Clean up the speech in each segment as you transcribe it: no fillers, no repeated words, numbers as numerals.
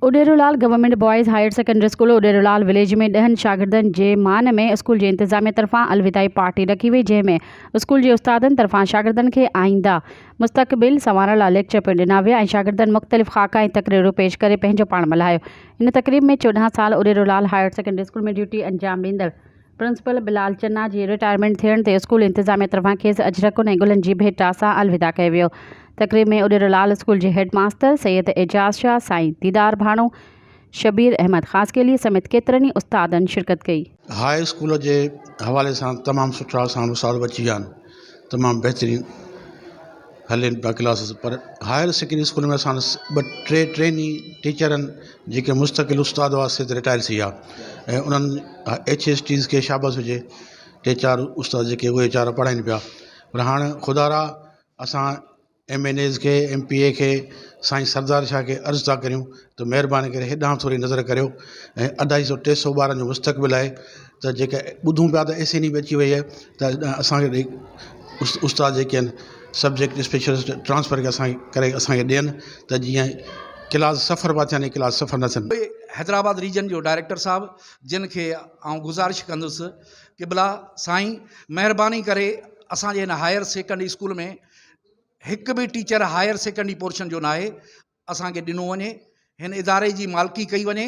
Udero Lal government boys higher secondary school Udero Lal village ۾ ڏهن شاگردن جي مان ۾ اسڪول جي انتظاميه طرفان الوداعي پارٽي رکي وئي جنهن ۾ اسڪول جي استادن طرفان شاگردن کي آئنده مستقبل سنوارڻ لاء ليڪچر پڻ ڏنا ويا ۽ شاگردن مختلف خاڪا ۽ تقريرون پيش ڪري پنهنجو پاڻ ملهايو ان تقريب ۾ 14 سال Udero Lal higher secondary school ۾ duty انجام ڏيندڙ پرنسپل بلال چنا جي رٽائرمينٽ ٿيڻ تي اسڪول انتظاميه طرفان کيس اجرڪن ۽ گلن جي ڀيٽا سان الوداع ڪيو ويو. تقريب ۾ اڏيرو لال اسڪول جي هيڊ ماستر سيد اعجاز شاهه، سائين ديدار ڀاڻو، شبير احمد خاصخيلي سميت ڪيترن ئي استادن شرڪت ڪئي. هاء اسڪول جي حوالي سان تمام سٺا اسان وٽ استاد به اچي ويا آهن تمام بهترين هلين پيا ڪلاسز پر هائر سيڪنڊري اسڪول ۾ اسان وٽ ٻه ٽي ٽريني ٽيچر آهن جيڪي مستقل استاد هئا سي ته رٽائر ٿي ويا ۽ انهن ايڇ ايس ٽيز کي شابس هجي ٽي چار استاد جيڪي اهي ويچارا پڙهائين پيا پر هاڻي خدارا اسان ايم اين ايز کي ايم پي اي کي سائين سردار شاهه کي عرض ٿا ڪريون ته مهرباني ڪري هيڏانهن ٿوري نظر ڪريو ۽ اڍائي سو ٽي سو ٻارن جو مستقبل آهي ته جيڪا ٻڌون پيا ته ايس اين اي به اچي وئي آهي ته اسانکي استاد جيڪي آهن سبجيڪٽ اسپيشلسٽ ٽرانسفر اسانکي ڪري اسانکي ڏين ته جيئن ڪلاس سفر پيا ٿين ڪلاس سفر نه ٿين. حيدرآباد ريجن جو ڊائريڪٽر صاحب جن کي آئون گذارش ڪندس قبلا سائين مهرباني ڪري اسان جي هن هائر سيڪنڊري اسڪول ۾ هڪ به ٽيچر هائر سيڪنڊري پورشن جو ناهي اسان کي ڏنو وڃي هن اداري جي مالڪي ڪئي وڃي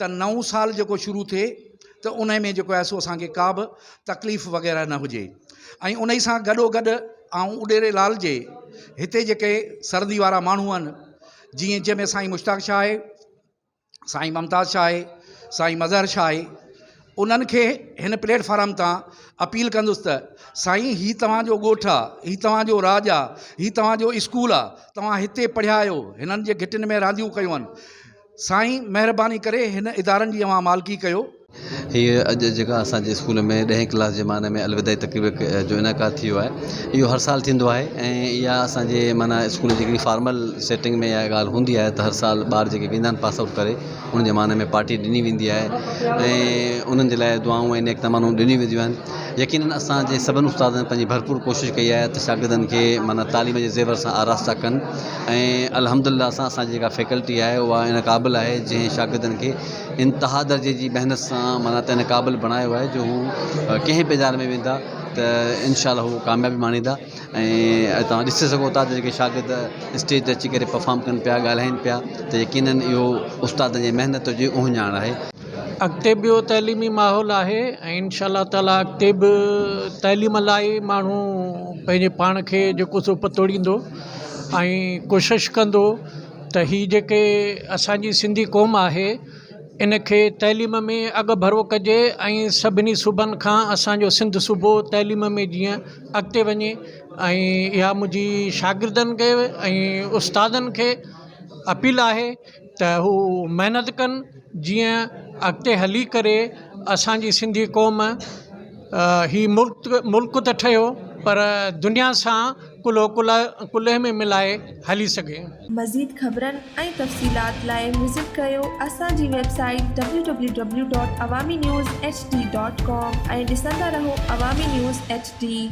ته نئون سال جيڪو شروع ٿئي ته ان ۾ جيڪو آهي سو اسان کي ڪا به تڪليف وغيره نه هجي ۽ ان سان گڏو گڏ آئون اڏيري لال جي هتي جيڪي سرندي وارا ماڻهو آهن جيئن جنهن ۾ سائين مشتاق شاهه آهي سائين ممتاز شاهه آهي، سائين مظهر شاهه آهي، انهن کي هن پليٽ فارم تان اپيل ڪندس ته سائين هي توهان جو ڳوٺ آ، هي توهان جو راڄ آ، هي توهان جو اسڪول آ، توهان هتي پڙهيا آهيو، هنن جي گهٽين ۾ رانديون ڪيون آهن، سائين مهرباني ڪري هن ادارن جي اوهان مالڪي ڪيو. هيء اڄ جيڪا اسان جي اسڪول ۾ ڏهين ڪلاس جي معنيٰ ۾ الوداعي تقريب جو انعقاد ٿي ويو آهي اهو هر سال ٿيندو آهي ۽ اها اسان جي معنيٰ اسڪول جي هڪڙي فارمل سيٽنگ ۾ اها ڳالهه هوندي آهي ته هر سال ٻار جيڪي ويندا آهن پاس آئوٽ ڪري انهن جي معنيٰ ۾ پارٽي ڏني ويندي آهي ۽ انهن جي لاء دعائون ۽ نيڪ تمنائون ڏنيون وينديون آهن يقينن اسان جي سڀني استادن پنهنجي ڀرپور ڪوشش ڪئي آهي ته شاگردن کي معنيٰ تعليم جي زيور سان آراسته ڪن ۽ الحمد لله سان اسان جي جيڪا فيڪلٽي آهي اها ان قابل آهي جنهن شاگردن کي انتها درجي جي محنت سان معنيٰ ته ان قابل بڻايو آهي جو هو ڪنهن به اداري ۾ ويندا ته انشاء الله هو ڪاميابي ماڻيندا ۽ توهان ڏسي سگهو ٿا ته جيڪي شاگرد اسٽيج تي اچي ڪري پرفارم ڪن پيا ڳالهائين پيا ته يقينن اهو استادن جي محنت جو اهڃاڻ آهي. اڳتي به اهو تعليمي ماحول آهي ۽ انشاء الله تعاليٰ اڳتي به تعليم لاء ئي ماڻهو پنهنجي پاڻ کي جيڪو سو پتوڙيندو ۽ ڪوشش ڪندو ته هي جيڪي اسان جي سنڌي قوم آهي ان کي تعليم ۾ اڳڀرو ڪجي ۽ سڀني صوبن کان اسان جو سنڌ صوبو تعليم ۾ جيئن اڳتي وڃي ۽ اها منهنجي شاگردن کي ۽ استادن کي اپيل آهي ته هو محنت ڪن جيئن اڳتي هلي ڪري اسان جي سنڌي قوم هي ملڪ ملڪ ته ٺهيو پر دنيا سان ڪلهو ڪلهي ۾ ملائي هلي سگهي. مزيد خبرن ۽ تفصيلات لاء وزٽ ڪريو اسان جي website W W W dot Awami news H D dot com ۽ ڏسندا رهو عوامي نيوز ايڇ ڊي.